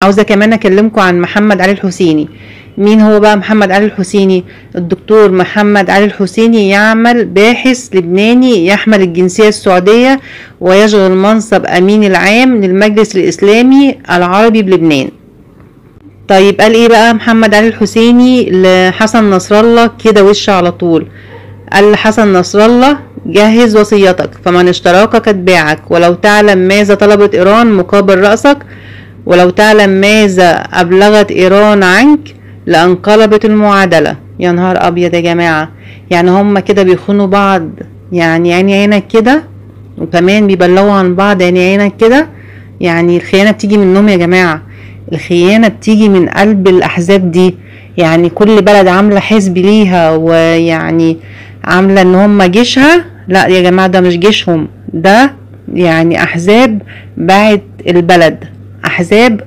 عاوزة كمان اكلمكم عن محمد علي الحسيني. مين هو بقى محمد علي الحسيني؟ الدكتور محمد علي الحسيني يعمل باحث لبناني يحمل الجنسية السعودية ويشغل منصب أمين العام للمجلس الإسلامي العربي بلبنان. طيب قال ايه بقى محمد علي الحسيني لحسن نصر الله كده وش على طول؟ قال لحسن نصر الله جهز وصيتك فمن اشتراك قد باعك، ولو تعلم ماذا طلبت إيران مقابل رأسك، ولو تعلم ماذا أبلغت إيران عنك لانقلبت المعادلة. يا نهار أبيض يا جماعة، يعني هم كده بيخونوا بعض، يعني عيني عينك كده، وكمان بيبلغوا عن بعض عيني عينك كده. يعني الخيانة بتيجي منهم يا جماعة، الخيانة بتيجي من قلب الأحزاب دي. يعني كل بلد عاملة حزب ليها ويعني عاملة ان هم جيشها. لا يا جماعة، ده مش جيشهم، ده يعني أحزاب باعت البلد، أحزاب